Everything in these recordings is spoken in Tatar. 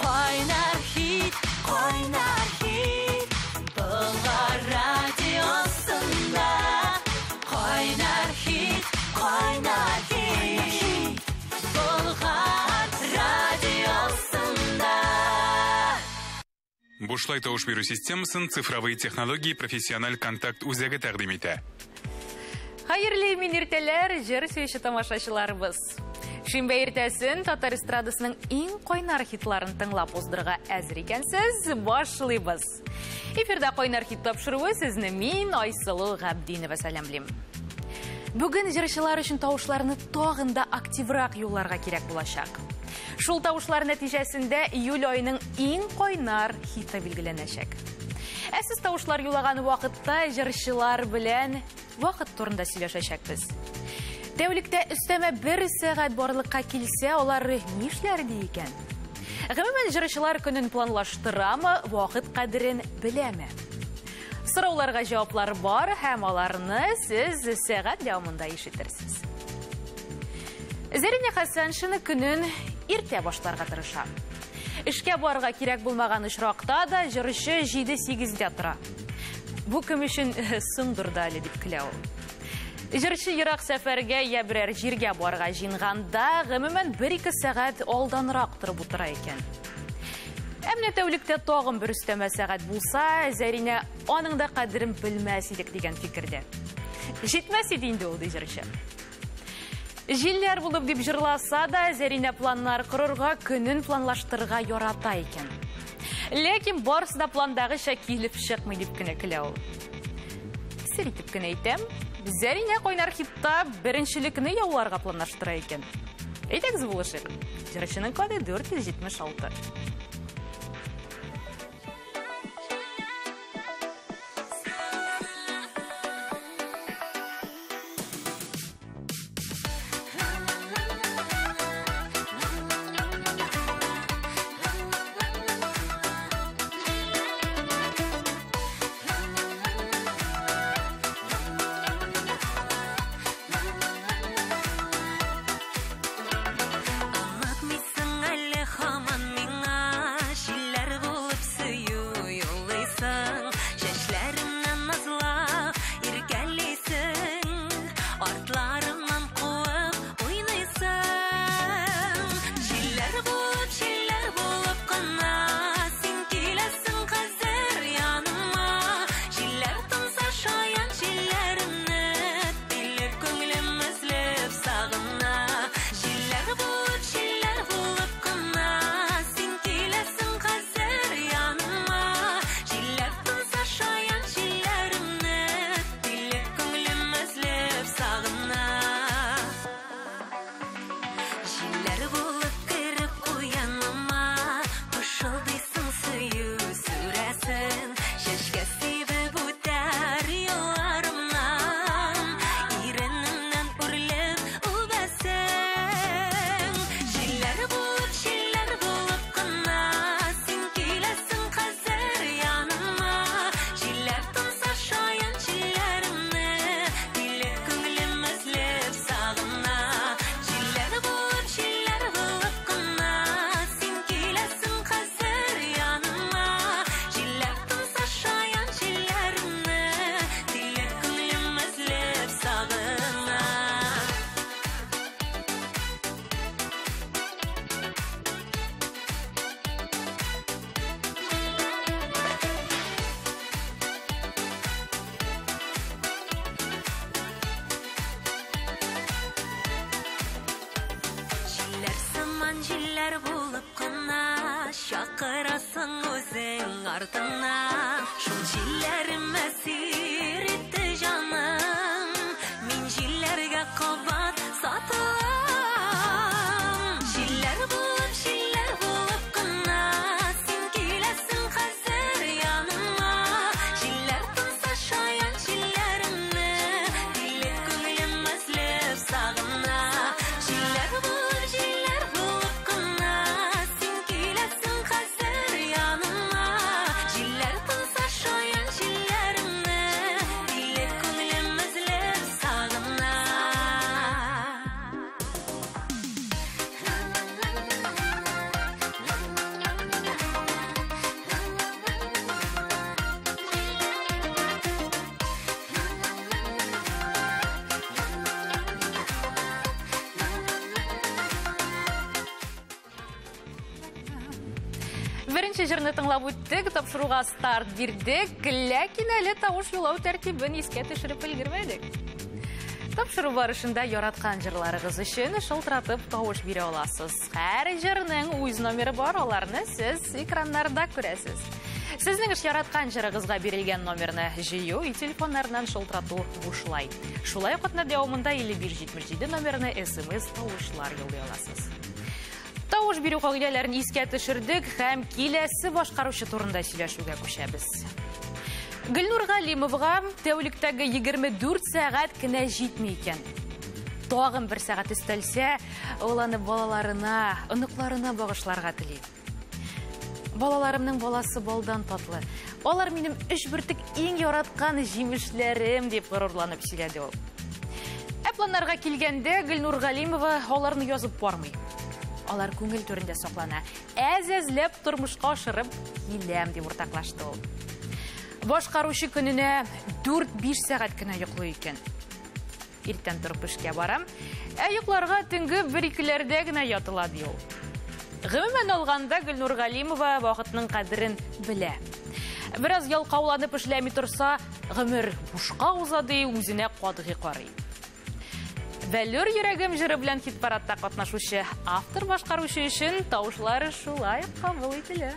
Кайнар хит, кайнар хит, Болгар радиосында. Кайнар хит, кайнар хит, Болгар радиосында. Бушлай тавыш бирү системасын цифровые технологии профессиональ контакт үзәге тәкъдим итә. Хәерле имин иртәләр, җыр сөюче тамашачыларыбыз. Шимбә иртәсен татар эстрадасының иң кайнар хитларын тыңлап уздырырга әзер икәнсез, башлыйбыз. Эфирда кайнар хит тапшыруы, сезне мин, Айсылу Габдинова, сәламлим. Бүген җырчылар өчен тавышларны тагын да активрак юлларга кирәк булачак. Шул тавышлар нәтиҗәсендә июль аеның иң кайнар хиты билгеләнәчәк. Ә сез тавышлар юлаган вакытта җырчылар белән вакыт турында сөйләшәчәкбез. Тәүлектә өстәмә бер сәгать барлыкка килсә, алар нишләр ди икән? Гомумән, җырчылар көнен планлаштырамы, вакыт кадерен беләме? Сорауларга җаваплар бар һәм аларны сез сәгать дәвамында ишетерсез. Зәринә Хәсәншина көнен иртә башларга тырыша. Эшкә барырга кирәк булмаган очракта да җырчы 7-8дә тора. Бу кем өчен соңдыр да әле дип көлә ул. Җырчы ерак сәфәргә я берәр җиргә барырга җыенганда, гомумән 1-2 сәгать алданрак торып утыра икән. Ә менә тәүлектә тагын бер өстәмә сәгать булса, Зәринә аның да кадерен белмәс идек дигән фикердә. Җитмәс иде инде ул, ди җырчы. Җилләр булып дип җырласа да, Зәринә планнар корырга, көнен планлаштырырга ярата икән. Ләкин барысы да пландагыча килеп чыкмый дип кенә көлә ул. Сер итеп кенә әйтәм, Зәринә кайнар хитта беренчелекне яуларга планлаштыра икән. Әйдәгез булышыйк. Җырчының коды 476. Аңлатмыйсың әле һаман миңа, җилләр булып сөю юллыйсың, чәчләремнән назлап иркәлисең, артларымнан куып уйныйсың. Җилләр булып кына син киләсең хәзер яныма. Җилләр тынса шаян җилләремне, тиле күңелем өзлеп сагына. Җилләр булып кына син киләсең хәзер яныма. Җилләр тынса шаян җилләремне, тиле күңелем өзлеп сагына. Җилләр булып кереп куяныма, пышылдыйсың сөю сүрәсен, чәчкә сибеп үтәр юлларымнан, иренемнән үрлеп үбәсең. Җилләр булып кына син киләсең хәзер яныма. Җилләр тынса шаян җилләремне, тиле күңелем өзлеп сагына. Җилләр булып кына син киләсең хәзер яныма. Җилләр тынса шаян җилләремне, тиле күңелем өзлеп сагына. Җилләр сыман җилләр булып кына чакырасың үзең артыңнан. Шул җилләрем әсир итте җаным, мин җилләргә кабат сатылам. Җилләр булып кына син киләсең хәзер яныма. Җилләр тынса шаян җилләремне, тиле күңелем өзлеп сагына. Җилләр булып кына син киләсең хәзер яныма. Җилләр тынса шаян җилләремне, Беренче җырны тыңлап үттек, тапшыруга старт бирдек, ләкин әле тавыш юлау тәртибен искә төшереп өлгермәдек. Тапшыру барышында яраткан җырларыгыз өчен шылтыратып тавыш бирә аласыз. Һәр җырның үз номеры бар, аларны сез экраннарда күрәсез. Сезнең эш яраткан җырыгызга бирелгән номерны җыю өй телефоннарыннан шылтырату бушлай. Шулай ук атна дәвамында 5577 номерына SMS тавышлар юллый аласыз. Тавыш бирү кагыйдәләрен искә төшердек һәм киләсе башкаручы турында сөйләшүгә күчәбез. Гөлнур Галимовага тәүлектәге 24 сәгать кенә җитми икән. Тагын бер сәгать өстәлсә, ул аны балаларына, оныкларына багышларга тели. Балаларымның баласы балдан татлы. Алар минем өч бөртек иң яраткан җимешләрем, дип горурланып сөйләде ул. Ә планнарга килгәндә, Гөлнур Галимова аларны язып бармый. Алар күңел түрендә саклана. Әз-әзләп тормышка ашырып киләм, дип уртаклашты ул. Башкаручы көненә 4-5 сәгать кенә йоклый икән. Иртән торып эшкә барам, ә йокларга төнге 1-2ләрдә генә ятыла, ди ул. Гомумән алганда, Гөлнур Галимова вакытның кадерен белә. Бераз ялкауланып эшләми торса, гомер бушка уза, ди, үзенә катгый карый. Бәллүр йөрәгем җыры белән хит-парадта катнашучы автор башкаручы өчен тавышлары шулай кабул ителә.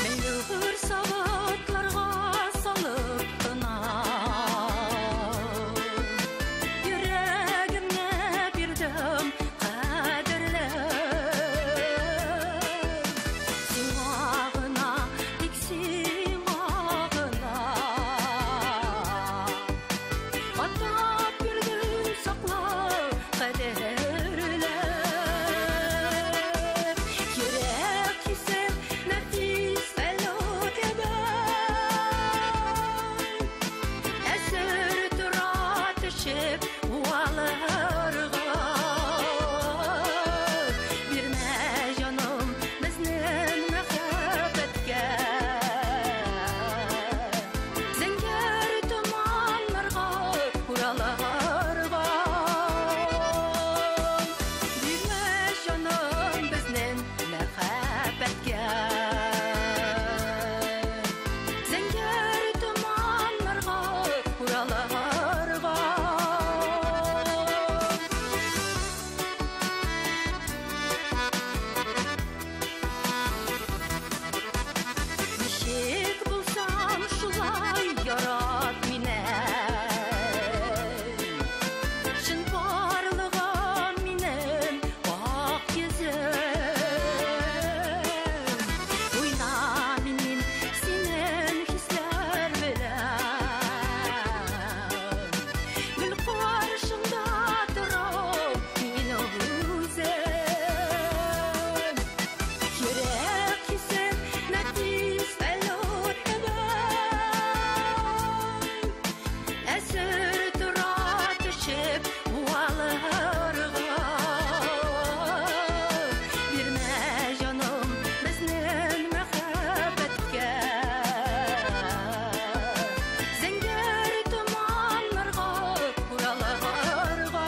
Бәллүр савытларга салып кына йөрәгемне бирдем кадерлем. Сиңа гына, тик сиңа гына атап бирдем, сакла, кадерлем. Йөрәк хисем нәфис бәллүр кебек, әзер тора төшеп уалырга. Бирмә, җаным, безнең мәхәббәткә зәңгәр томаннарга уралырга. Бирмә, җаным, безнең мәхәббәткә зәңгәр томаннарга уралырга. Ничек булсам, шулай ярат мине. Чын барлыгым минем ак йөзем. Уйнамыйм мин синең хисләр белән. Гөл каршыңда торам мин үзем. Йөрәк хисем нәфис бәллүр кебек, әзер тора төшеп уалырга. Бирмә, җаным, безнең мәхәббәткә зәңгәр томаннарга уралырга.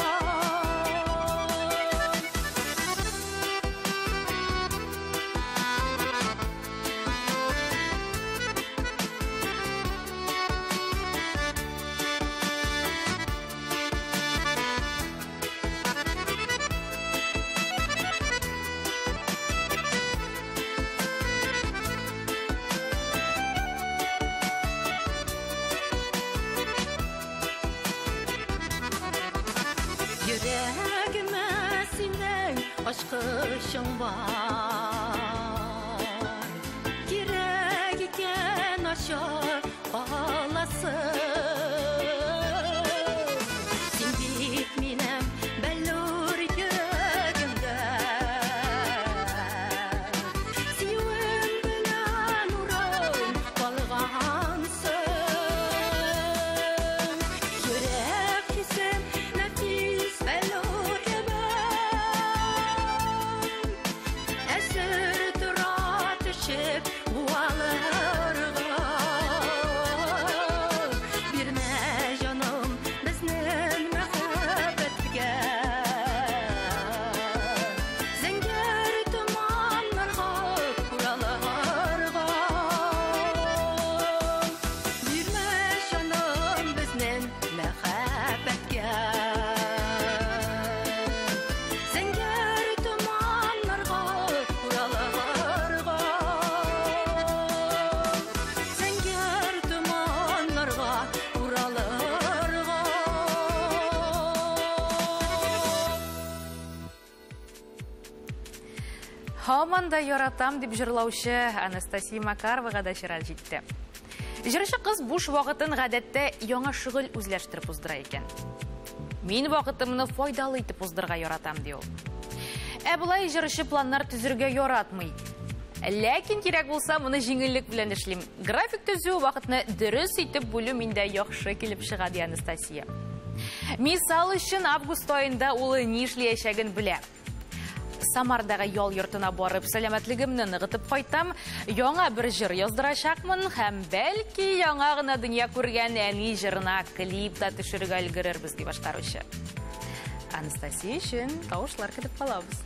Йөрәгемә синең ачкычың бар. Кирәк икән, ача аласың. Син бит минем бәллүр йөрәгемдә. Сөюем белән урын Һаман да яратам дип җырлаучы Анастасия Макаровага да чират җитте. Җырчы кыз буш вакытын гадәттә яңа шөгыль үзләштереп уздыра икән. Мин вакытымны файдалы итеп уздырырга яратам, ди ул. Ә болай җырчы планнар төзергә яратмый. Ләкин кирәк булса, моны җиңеллек белән эшлим. График төзү, вакытны дөрес итеп бүлү миндә яхшы килеп чыга, ди Анастасия. Мисал өчен, август аенда ул ни эшләячәген белә. Самардагы ял йортына барып, сәламәтлегемне ныгытып кайтам, яңа бер җыр яздырачакмын һәм бәлки яңа гына дөнья күргән әни җырына клип та төшерергә өлгерербез, ди башкаручы. Анастасия өчен тавышлар көтеп калабыз.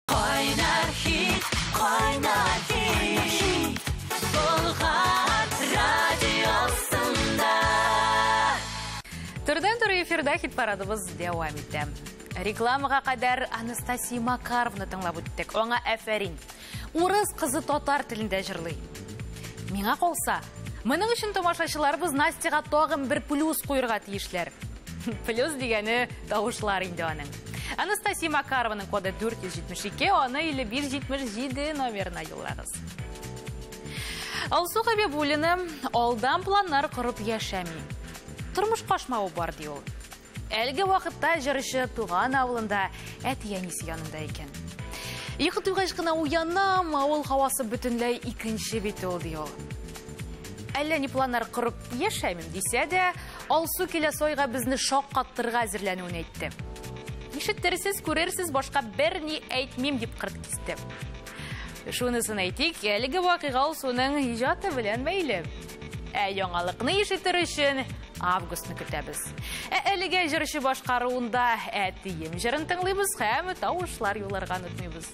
Кайнар хит, кайнар хит, Болгар радиосында. Турыдан туры эфирда хит парадыбыз дәвам итә. Рекламага кадәр Анастасия Макаровны тыңлап үттек. Аңа әфәрин. Урыс кызы татар телендә җырлый. Миңа калса, моның өчен тамашачыларыбыз Настяга тагын бер плюс куярга тиешләр. Плюс дигәне тавышлар инде аның. Анастасия Макарованың коды 472, аны 5177 номерына юллагыз. Алсу Хабибуллина алдан планнар корып яшәми. Тормышка ашмавы бар, ди ул. Әлеге вакытта җырчы туган авылында әти-әнисе янында икән. Йокы туйгач кына уянам, авыл һавасы бөтенләй икенче бит ул, ди ул. Әллә ни планнар корып яшәмим дисә дә, Алсу киләсе айга безне шаккаттырырга әзерләнүен әйтте. Ишеттерсез, күрерсез, башка берни әйтмим, дип кырт кисте. Шунысын әйтик, әлеге вакыйга Алсуның иҗаты белән бәйле. Ә яңалыкны ишетер өчен августны көтәбез. Ә әлегә җырчы башкаруында Әтием җырын тыңлыйбыз һәм тавышлар юлларга онытмыйбыз.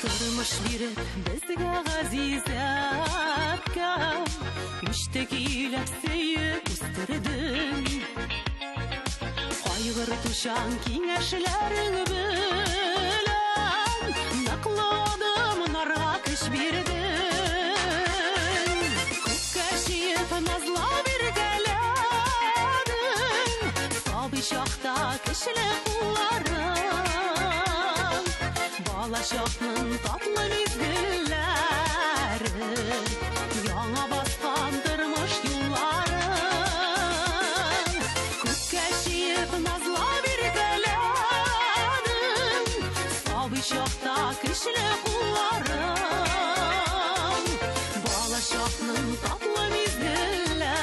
Тормыш биреп безгә газиз әбкәм, Үсте көйләп сөеп үстердең. Кайгыртучан киңәшләрең белән Ныклы адымнарга көч бирдең. Күккә чөеп назлап иркәләдең, Сабый чакта көчле кулларың. Бала чакның татлы мизгелләре, Яңа баскан тормыш юллары. Күккә чөеп назлап иркәләдең, Сабый чакта көчле кулларың. Бала чакның татлы мизгелләре,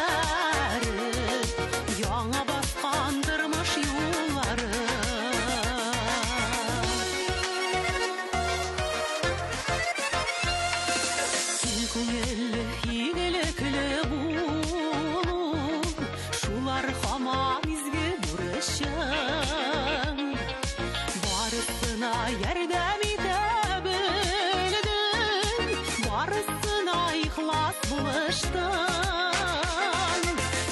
Яңа баскан тормыш юллары. Киң күңелле, игелекле булу, Шулар һаман изге бурычың. Барысына ярдәм итә белдең, Барысына ихлас булыштың.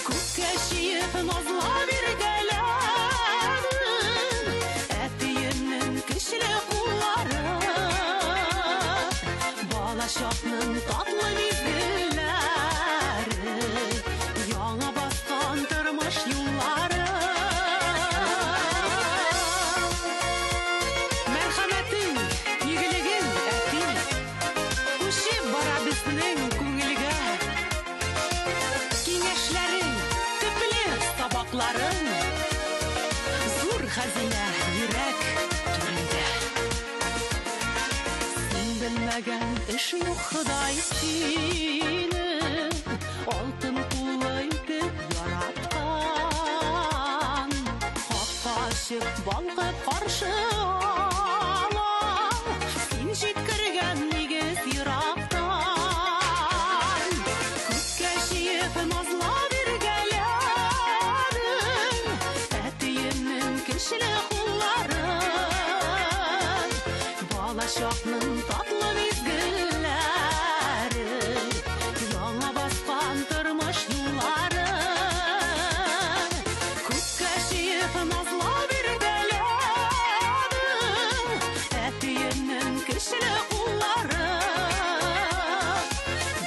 Күккә чөеп назлап иркәләдең, Әтиемнең көчле куллары. Бала чакның татлы мизгелләре, Яңа баскан тормыш юллары. Мәрхәмәтең, игелегең, әти, Күчеп бара безнең күңелгә. Киңәшләрең, төпле сабакларың, Зур хәзинә йөрәк түрендә. Син белмәгән эш юк, Ходай сине Алтын куллы итеп яраткан. Капка ачып, балкып каршы ала, Син җиткергән нигез ерактан. Күккә чөеп назлап иркәләдең, Әтиемнең көчле куллары. Бала чакның татлы мизгелләре, Яңа баскан тормыш юллары. Күккә чөеп назлап иркәләдең, Әтиемнең көчле куллары.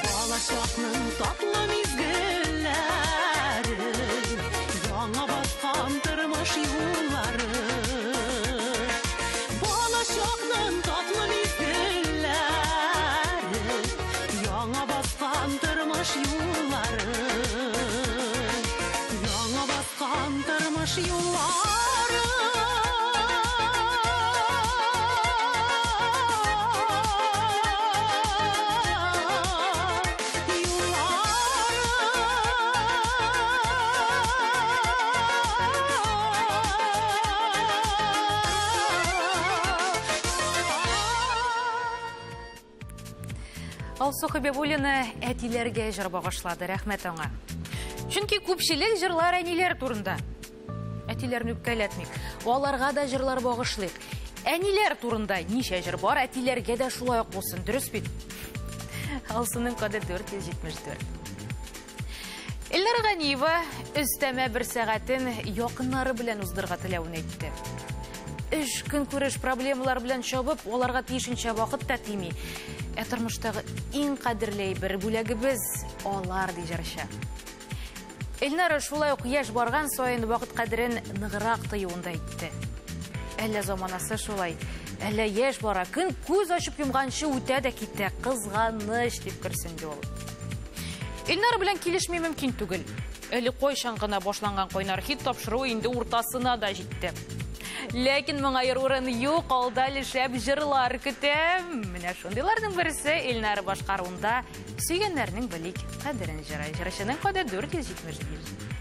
Бала чакның татлы мизгелләре, Яңа баскан тормыш юллары. Бала чакның татлы мизгелләре, Яңа баскан тормыш юллары. Яңа баскан тормыш юллары. Алсу Хабибуллина әтиләргә җыр багышлады, рәхмәт аңа. Чөнки күпчелек җырлар әниләр турында. Әтиләрне үпкәләтмик, аларга да җырлар багышлыйк. Әниләр турында ничә җыр бар, әтиләргә дә шулай ук булсын, дөрес бит? Алсуның коды 474. Эльнара Ганиева өстәмә бер сәгатен якыннары белән уздырырга теләвен әйтте. Эш, көнкүреш проблемалар белән чабып, аларга тиешенчә вакыт та тими. Ә тормыштагы иң кадерле бер бүләгебез алар, ди җырчы. Эльнара шулай ук яшь барган саен вакыт кадерен ныграк тоюын да әйтте. Әллә заманасы шулай, әллә яшь бара, көн күз ачып йомганчы үтә дә китә, кызганыч, дип көрсенде ул. Эльнара белән килешми мөмкин түгел. Әле кайчан гына башланган Кайнар хит тапшыруы инде уртасына да җитте. Ләкин моңаер урын юк, алда әле шәп җырлар көтә. Менә шундыйларның берсе Эльнара башкаруында Сөйгәннәрнең белик кадерен җыры. Җырчының коды 475.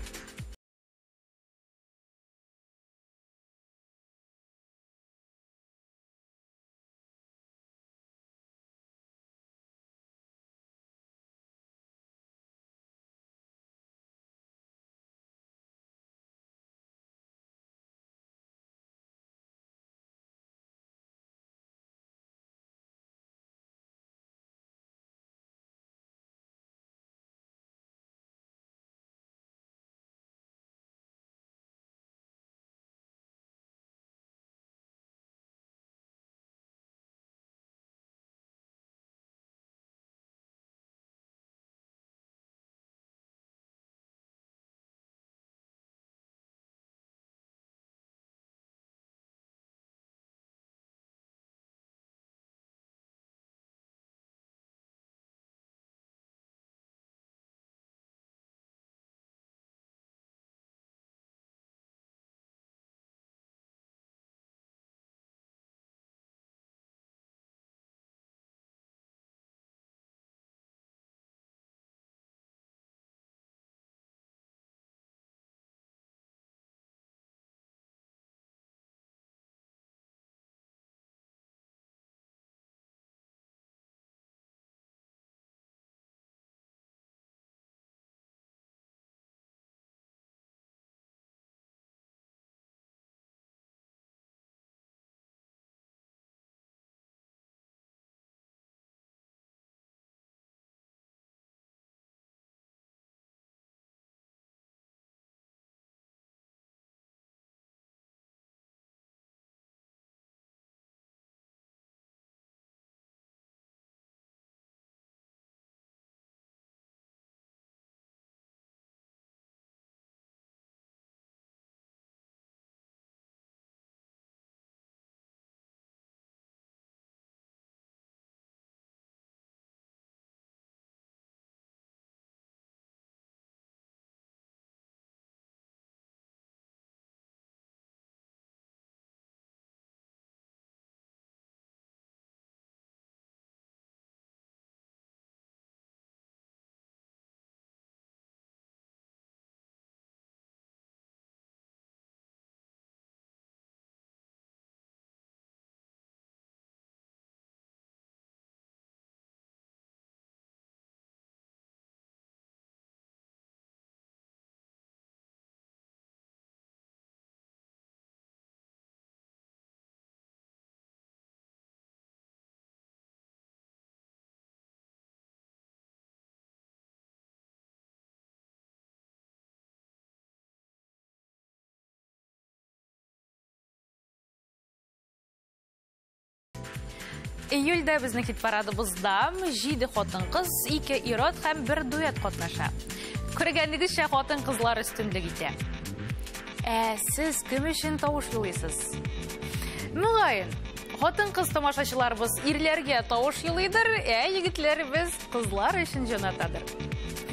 Июльдә безнең хит-парадыбызда 7 хатын-кыз, 2 ир-ат һәм 1 дуэт катнаша. Күргәнегезчә, хатын-кызлар өстенлек итә. Ә сез кем өчен тавыш юлыйсыз? Мөгаен, хатын-кыз тамашачыларыбыз ирләргә тавыш юлыйдыр, ә егетләребез кызлар өчен җан атадыр.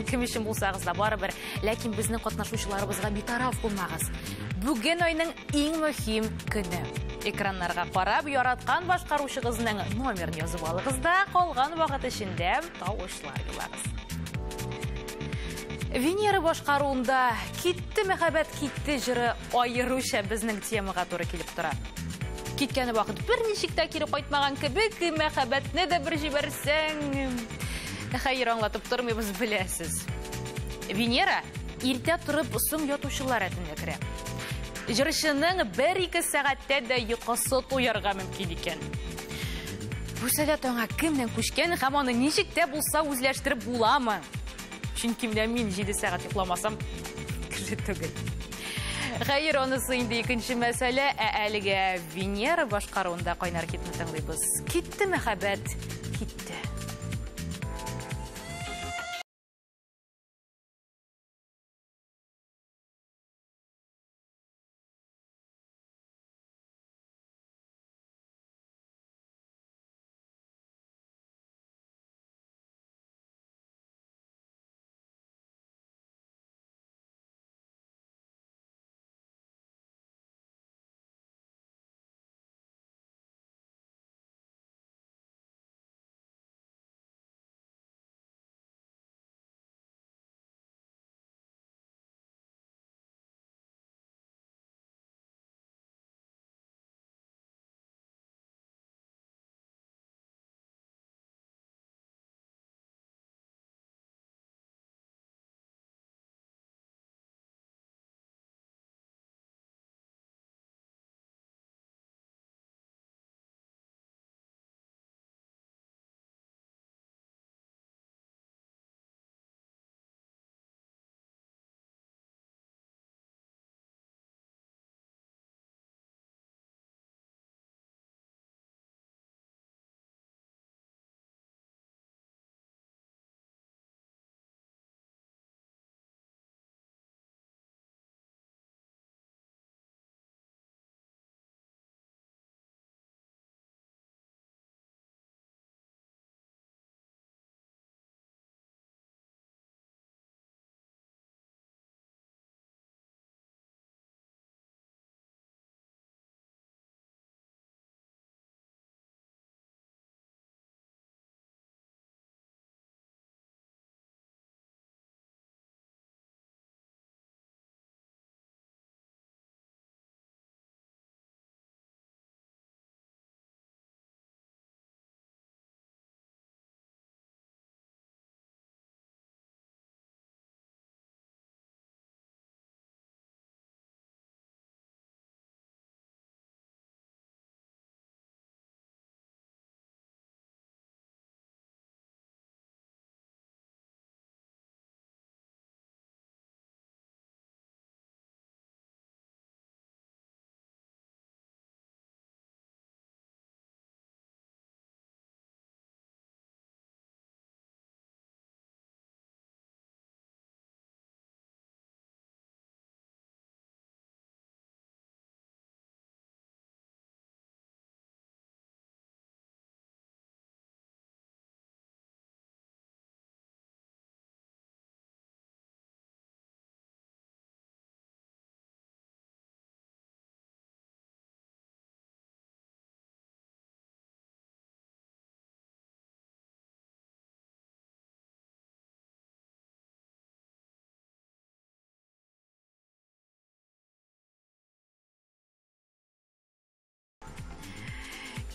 Кем өчен булсагыз да барыбер, ләкин безнең катнашучыларыбызга битараф булмагыз. Бүген айның иң мөһим көне. Экраннарга карап, яраткан башкаручыгызның номерын язып алыгыз да, калган вакыт эчендә тавышлар юлагыз. Венера башкаруында Китте мәхәббәт китте җыры аеруча безнең темага туры килеп тора. Киткән вакыт берничек тә кире кайтмаган кебек, мәхәббәтне дә бер җибәрсәң, хәер, аңлатып тормыйбыз, беләсез. Венера иртә торып соң ятучылар рәтенә керә. Җырчының бер-ике сәгатьтә дә йокысы туярга мөмкин икән. Бу сәләт аңа кемнән күчкән һәм аны ничек тә булса үзләштереп буламы? Чөнки менә мин 7 сәгать йокламасам, кеше түгел. Хәер, анысы инде икенче мәсьәлә, ә әлегә Венера башкаруында кайнар хитны тыңлыйбыз. Китте мәхәббәт, китте.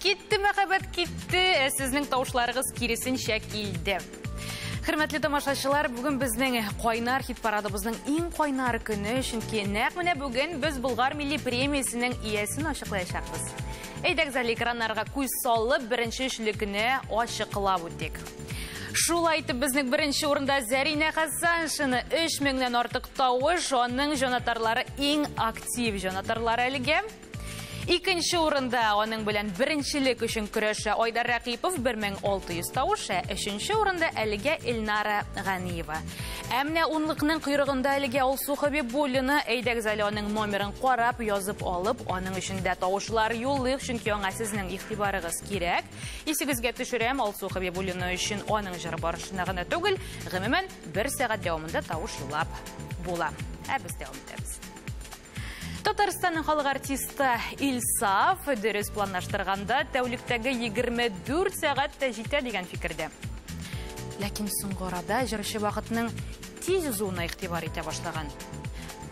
Китте мәхәббәт, китте. Ә сезнең тавышларыгыз киресенчә килде. Хөрмәтле тамашачылар, бүген безнең кайнар хит парадыбызның иң кайнар көне, чөнки нәкъ менә бүген без Болгар милли премиясенең иясен ачыклаячакбыз. Әйдәгез әле экраннарга күз салып, беренче өчлекне ачыклап үтик. Шулай итеп, безнең беренче урында Зәринә Хәсәншина, 3000-нән артык тавыш, аның җанатарлары иң актив җанатарлар әлегә. Икенче урында аның белән беренчелек өчен көрәшә Айдар Рәкыйпов, 1600 тавыш, ә өченче урында әлегә Эльнара Ганиева. Ә менә унлыкның койрыгында әлегә Алсу Хабибуллина. Әйдәгез әле аның номерын карап, язып алып, аның өчен дә тавышлар юллыйк, чөнки аңа сезнең игътибарыгыз кирәк. Исегезгә төшерәм, Алсу Хабибуллина өчен аның җыры барышына гына түгел, гомумән, бер сәгать дәвамында тавыш юллап була. Ә без дәвам итәбез. Татарстанның халык артисты Илсаф дөрес планлаштырганда тәүлектәге 24 сәгать тә җитә дигән фикердә. Ләкин соңгы арада җырчы вакытның тиз узуына игътибар итә башлаган.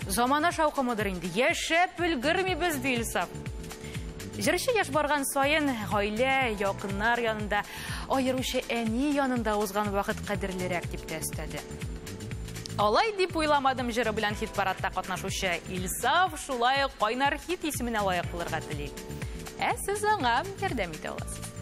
Замана шаукымыдыр инде, яшәп өлгермибез, ди Илсаф. Җырчы яшь барган саен гаилә, якыннар янында, аеруча әни янында узган вакыт кадерлерәк дип тә өстәде. Алай дип уйламадым җыры белән хит-парадта катнашучы Илсаф шулай ук кайнар хит исеменә лаек булырга тели. Ә сез аңа ярдәм итә аласыз.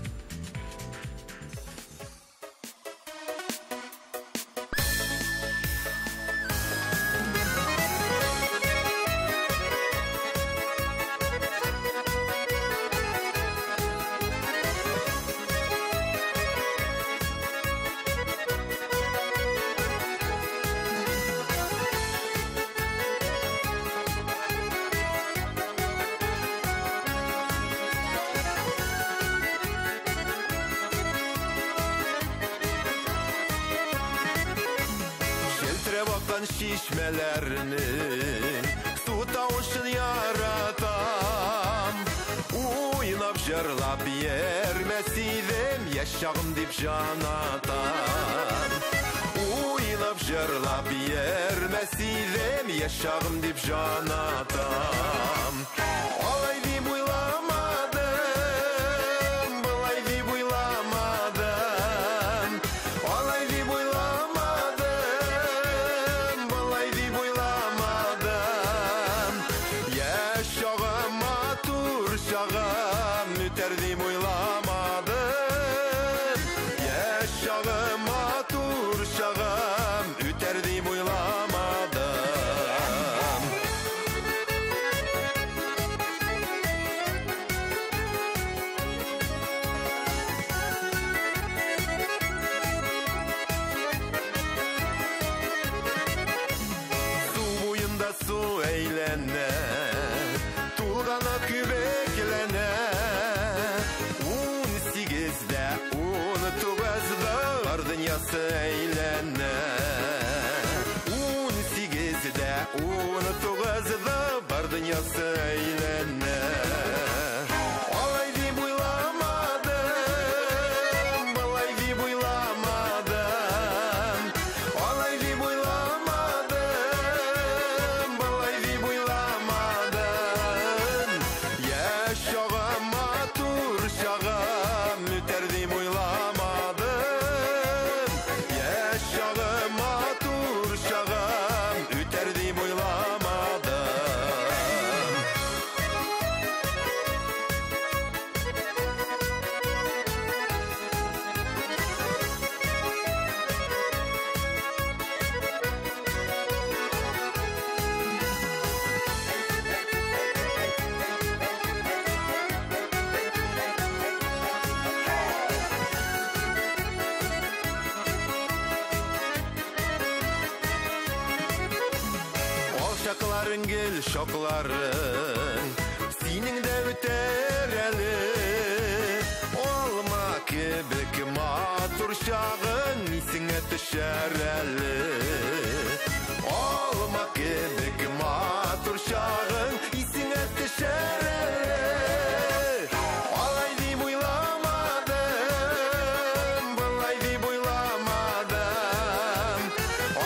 Чишмәләрнең су тавышын яратам. Уйнап җырлап йөрмәс идем, яшь чагым дип җан атам. Уйнап җырлап йөрмәс идем, яшь чагым дип җан атам. Алай дип уйламадым, былай дип уйламадым. Алай дип уйламадым, былай дип уйламадым. Яшь чагым, матур чагым, үтәр дип уйламадым. Яшь чагым, матур чагым, үтәр дип уйламадым. Су буенда су әйләнә, тулгана күбекләнә. 18-дә, 19-да бар дөньясы әйләнә. 18-дә, 19-да бар дөньясы әйләнә. Алай дип уйламадым, былай дип уйламадым. Алай дип уйламадым, былай дип уйламадым. Яшь чагым, матур чагым, үтәр дип уйламадым. Яшь чагым, матур чагым, үтәр дип уйламадым. Ал чакларың, гел чакларың, синең дә үтәр әле. Алма кебек матур чагың исеңә төшәр әле. Алма кебек матур чагың исеңә төшәр әле. Алай дип уйламадым, былай дип уйламадым.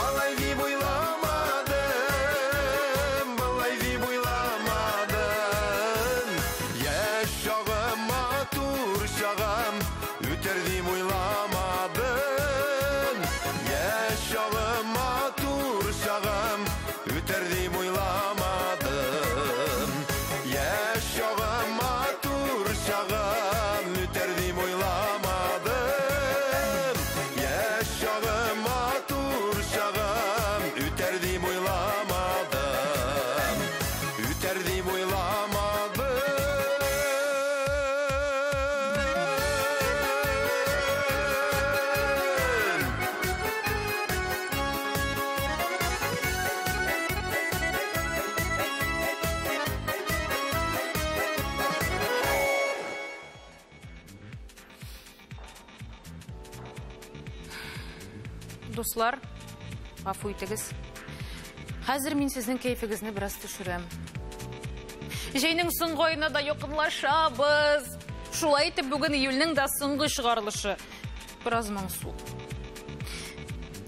Алай дип уйламадым, былай дип уйламадым. Яшь чагым, матур Дуслар, гафу итегез. Хәзер мин сезнең кәефегезне бераз төшерәм. Җәйнең соңгы аена да якынлашабыз. Шулай итеп, бүген июльнең дә соңгы чыгарылышы. Бераз моңсу.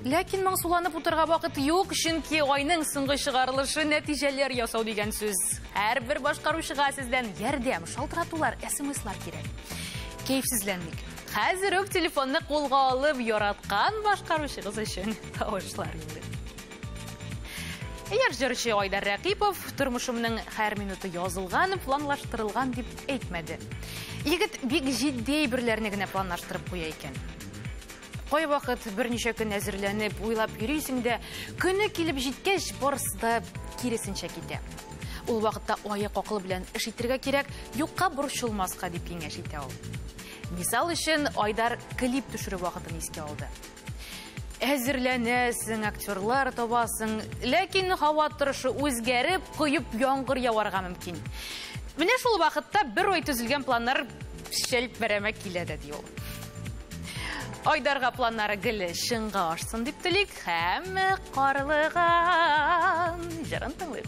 Ләкин моңсуланып утырырга вакыт юк, чөнки айның соңгы чыгарылышы нәтиҗәләр ясау дигән сүз. Һәрбер башкаручыга сездән ярдәм, шалтыратулар, смслар кирәк. Кәефсезләнмик. Хәзер үк телефонны кулга алып, яраткан башкаручыгыз өчен тавышлар инде. Яшь җырчы Айдар Рәкыйпов тормышымның һәр минуты язылган, планлаштырылган дип әйтмәде. Егет бик җитди әйберләрне генә планлаштырып куя икән. Кайвакыт берничә көн әзерләнеп, уйлап йөрисең дә, көне килеп җиткәч, барысы да киресенчә китә. Ул вакытта аек акыл белән эш итәргә кирәк, юкка борчылмаска дип киңәш итә ул. Мисал өчен, Айдар клип төшерү вакытын искә алды. Әзерләнәсең, актерлар табасың, ләкин һава торышы үзгәреп, коеп яңгыр яварга мөмкин. Менә шул вакытта бер ай төзелгән планнар шәлперәмә килә дә, ди ул. Айдарга планнары гел чынга ашсын дип телик һәм Карлыган җырын тыңлыйк.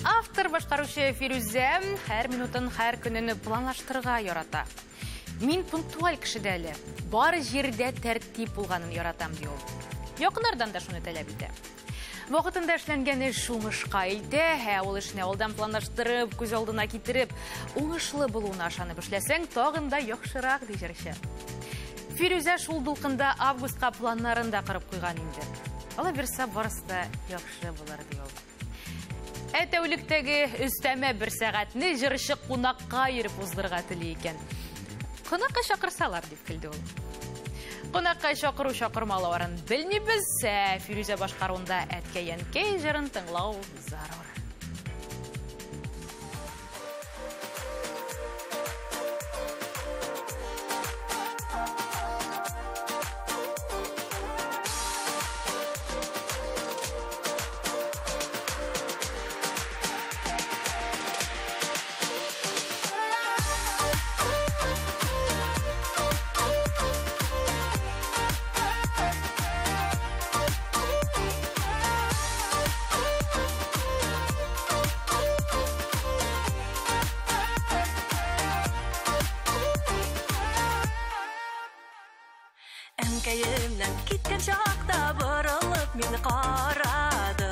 Автор башкаручы Фирүзә һәр минутын, һәр көнен планлаштырырга ярата. Мин пунктуаль кеше дә әле. Бар җирдә тәртип булганын яратам, ди ул. Якыннардан да шуны таләп итә. Вакытында эшләнгән эш уңышка илтә, ә ул эшне алдан планлаштырып, күз алдына китереп, уңышлы булуына ышанып эшләсәң, тагын да яхшырак, ди җырчы. Фирүзә шул дулкында августка планнарын да корып куйган инде. Алла бирсә, барысы да яхшы булыр, ди ул. Ә тәүлектәге өстәмә бер сәгатьне җырчы кунакка йөреп уздырырга тели икән. Кунакка чакырсалар, дип көлде ул. Кунакка чакыру чакырмаларын белмибез, ә Фирүзә башкаруында Әткәй-әнкәй җырын тыңлау зарур. Әнкәемнән киткән чакта борылып мине карады.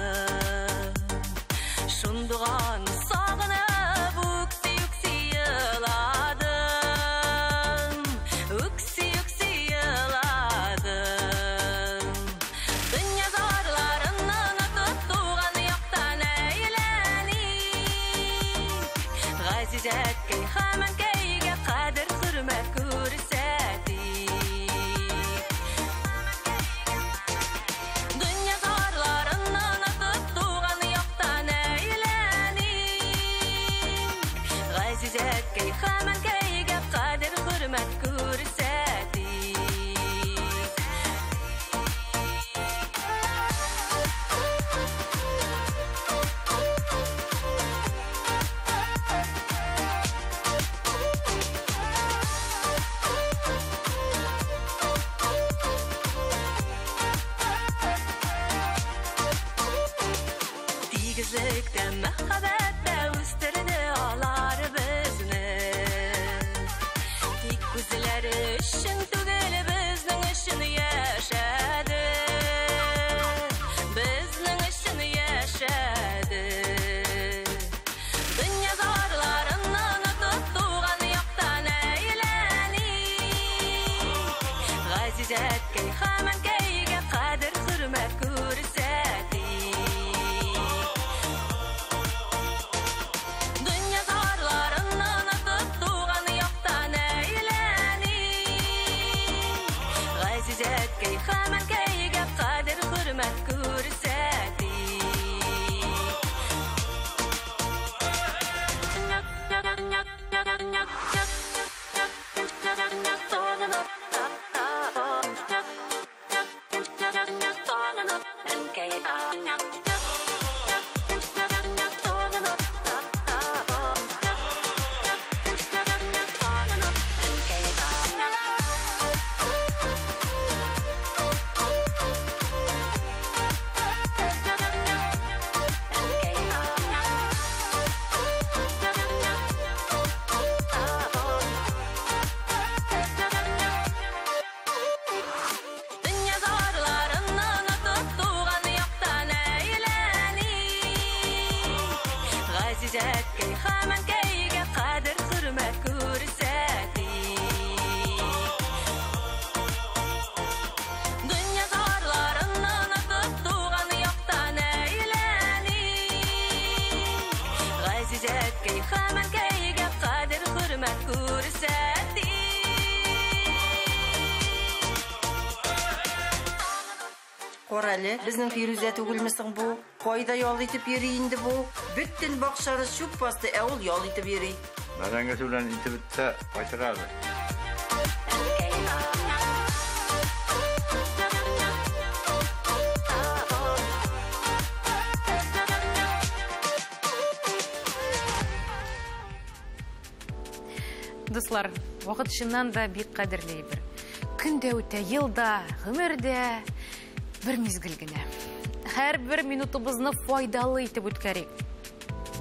Шундуган сагынып үкси-үкси еладым. Үкси-үкси еладым. Дөнья зарларын онытып туган яктан әйләник. Газиз әткәй һәм әнкәйгә кадер-хөрмәт күрсәтик. Дөнья зарларын онытып туган яктан әйләник. Газиз әткәй һәм әнкәйгә кадер-хөрмәт күрсәтик. Тигезлектә, мәхәббәттә үстерде алар безне. Тик үзләре өчен түгел, безнең өчен яшәде. Безнең өчен яшәде. Дөнья зарларын онытып туган яктан әйләник. Газиз әткәй һәм әнкәйгә кадер-хөрмәт күрсәтик. Дөнья зарларын онытып туган яктан әйләник. Газиз әткәй һәм әнкәйгә кадер-хөрмәт күрсәтик. Дөнья зарларын онытып туган яктан әйләник. Газиз әткәй һәм әнкәйгә кадер-хөрмәт күрсәтик. Дөнья зарларын онытып туган яктан әйләник. Газиз әткәй һәм әнкәйгә кадер-хөрмәт күрсәтик. Кара әле, безнең Фирүзә түгелме соң бу? Кайда ял итеп йөри инде бу? Бөтен бакчаны чүп басты, ә ул ял итеп йөри. Бәрәңгесе белән итеп бетсә, кайтыр әле. Дуслар, вакыт чыннан да бик кадерле әйбер. Көн дә үтә, ел да, гомер дә бер мизгел генә. Һәрбер минутыбызны файдалы итеп үткәрик.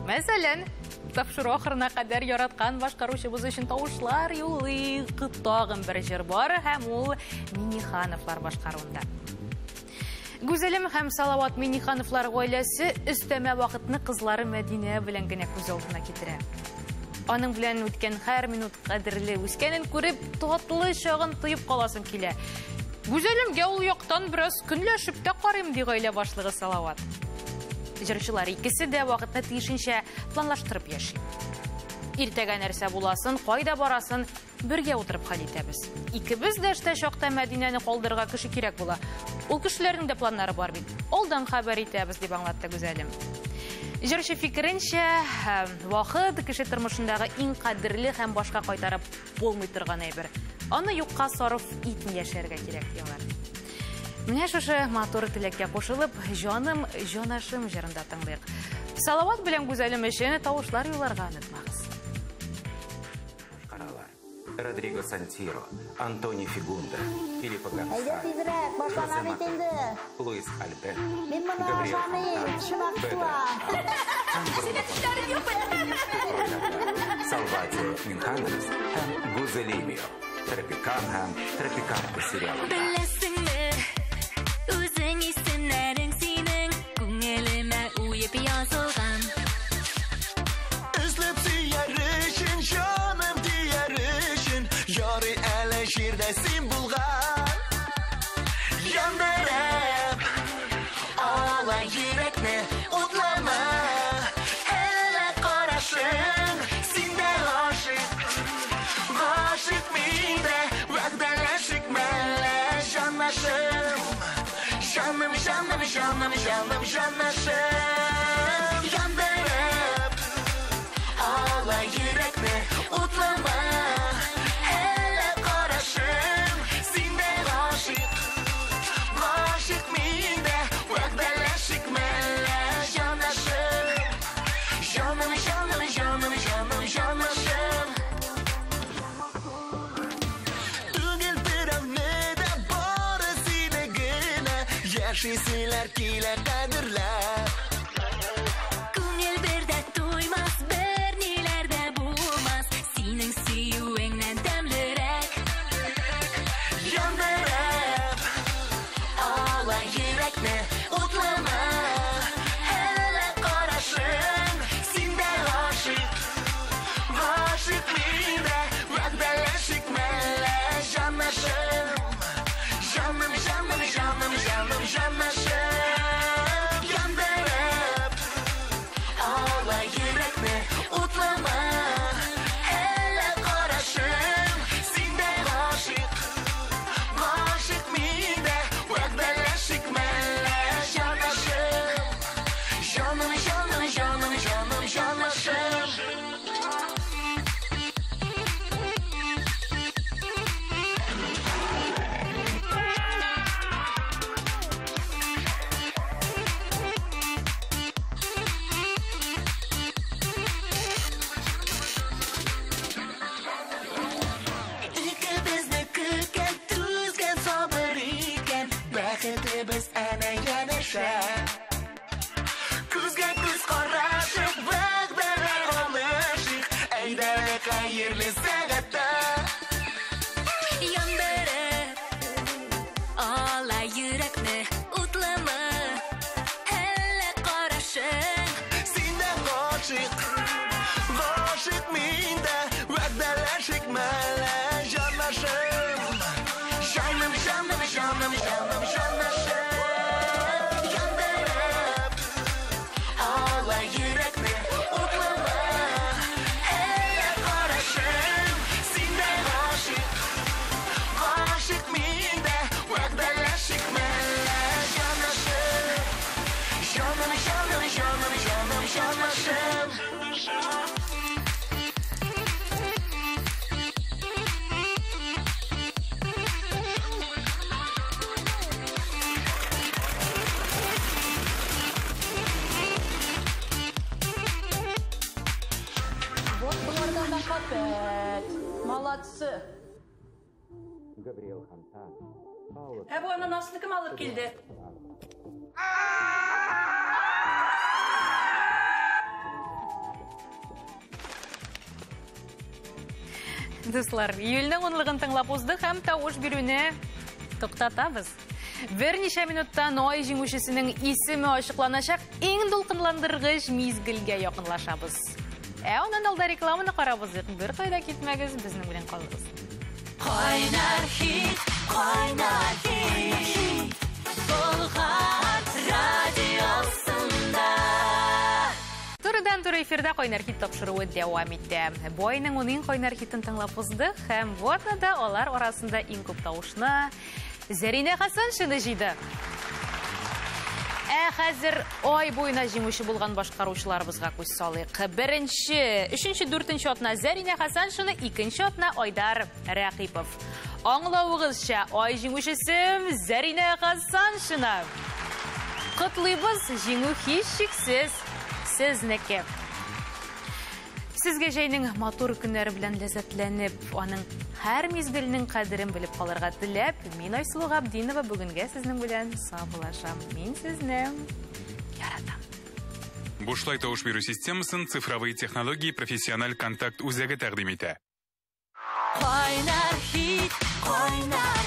Мәсәлән, Тапшыру ахырына кадәр яраткан башкаручыбыз өчен тавышлар юллыйк. Тагын бер җыр бар һәм ул Минихановлар башкаруында. Гүзәлем һәм Салават Минихановлар гаиләсе өстәмә вакытны кызлары Мәдинә белән генә күз алдына китерә. Аның белән үткән һәр минут кадерле, үскәнен күреп, татлы чагын тоеп каласым килә. Гүзәлемгә ул яктан бераз көнләшеп тә карыйм, ди гаилә башлыгы Салават. Җырчылар икесе дә вакытны тиешенчә планлаштырып яши. Иртәгә нәрсә буласын, кайда барасын бергә утырып хәл итәбез. Икебез дә эштә чакта Мәдинәне калдырырга кеше кирәк була. Ул кешеләрнең дә планнары бар бит. Алдан хәбәр итәбез, дип аңлатты Гүзәлем. Җырчы фикеренчә, вакыт кеше тормышындагы иң кадерле һәм башка кайтарып булмый торган әйбер. Аны юкка сарыф итми яшәргә кирәк, ди алар. Менә шушы матур теләккә кушылып, Җаным, җанашым җырын да тыңлыйк. Салават белән Гүзәлем өчен тавышлар юлларга онытмагыз. Башкаралар. Родриго Сантиро, Антони Фигунда, Филиппо Әйдә Гонсалес, тизрәк, башлана Жозе бит инде. Мата, Луис Альберт, Мин моны Габриэль ашамыйм, Фонтана, тешем Педро акты. Салватио Минхановс һәм Гузелимио, Тропикан һәм Тропиканка сериалында. Беләсеңме, үзең исемнәрең синең күңелемә уеп язылган. Эзләп сөяр өчен, җаным дияр өчен, ярый әле җирдә син булган. Яндырып ала йөрәкне, утлама, әллә карашың, син дә гашыйк, гашыйк мин дә, вәгъдәләшик мәллә, җанашым. Җаным, җаным, җаным, җаным, җанашым. Яндырып ала йөрәкне, утлама, әллә карашың, син дә гашыйк, гашыйк мин дә, вәгъдәләшик мәллә, җанашым. Җаным, җаным, җаным, җаным, җанашым. Түгел берәүне дә, бары сине генә яшиселәр килә кадерләп. Күңел бер дә туймас, бер ниләр дә булмас, синең сөюеңнән тәмлерәк. Яндырып ала йөрәкне, утлама, әллә карашың, син дә гашыйк, гашыйк мин дә, вәгъдәләшик мәллә, җанашым. Җаным, җаным, җаным, җаным, җанашым. Яндырып ала йөрәкне, утлама, әллә карашың, син дә гашыйк, гашыйк мин дә, вәгъдәләшик мәллә, җанашым. Җаным, җаным, җаным, җаным, җанашым. Икебезне көткән, түзгән, сабыр иткән, бәхетебез әнә янәшә. Күзгә күз карашып, вәгъдәләр алышыйк, әйдә хәерле сәгатьтә. Яндырып ала йөрәкне, утлама, әллә карашың. Син дә гашыйк, гашыйк мин дә, вәгъдәләшик мәллә, җанашым. Җаным, җаным, җаным, җаным, җанашым. Яндырып ала йөрәкне, утлама, әллә карашың, син дә гашыйк, гашыйк мин дә, вәгъдәләшик мәллә, җанашым. Җаным, җаным, җаным, җаным, җанашым. Вот боларда мәхәббәт. Молодцы. Габриэл Хантан, Пауло Ә бу ананасны кем алып килде? Дуслар, июльнең унлыгын тыңлап уздык һәм тавыш бирүне туктатабыз. Берничә минуттан ай җиңүчесенең исеме ачыкланачак иң дулкынландыргыч мизгелгә якынлашабыз. Ә аннан алда рекламаны карап узыйк. Бер кайда китмәгез, безнең белән калыгыз. Кайнар хит, кайнар хит, Болгар радиосында. Турыдан-туры эфирда Кайнар хит тапшыруы дәвам итә. Бу айның ун иң кайнар хитын тыңлап уздык һәм бу атнада алар арасында иң күп тавышны Зәринә Хәсәншина җыйды. Ә хәзер ай буена җиңүче булган башкаручыларыбызга күз салыйк. Беренче, өченче, дүртенче атна Зәринә Хәсәншина, икенче атна Айдар Рәкыйпов. Аңлавыгызча, ай җиңүчесе Зәринә Хәсәншина. Котлыйбыз, җиңү һичшиксез сезнеке. Сезгә җәйнең матур көннәре белән ләззәтләнеп, аның һәр мизгеленең кадерен белеп калырга теләп, мин Айсылу Габдинова бүгенгә сезнең белән саубуллашам. Мин сезне яратам. Бушлай тавыш бирү системасын цифровые технологии профессиональ контакт үзәге тәкъдим итә. Кайнар хит, кайнар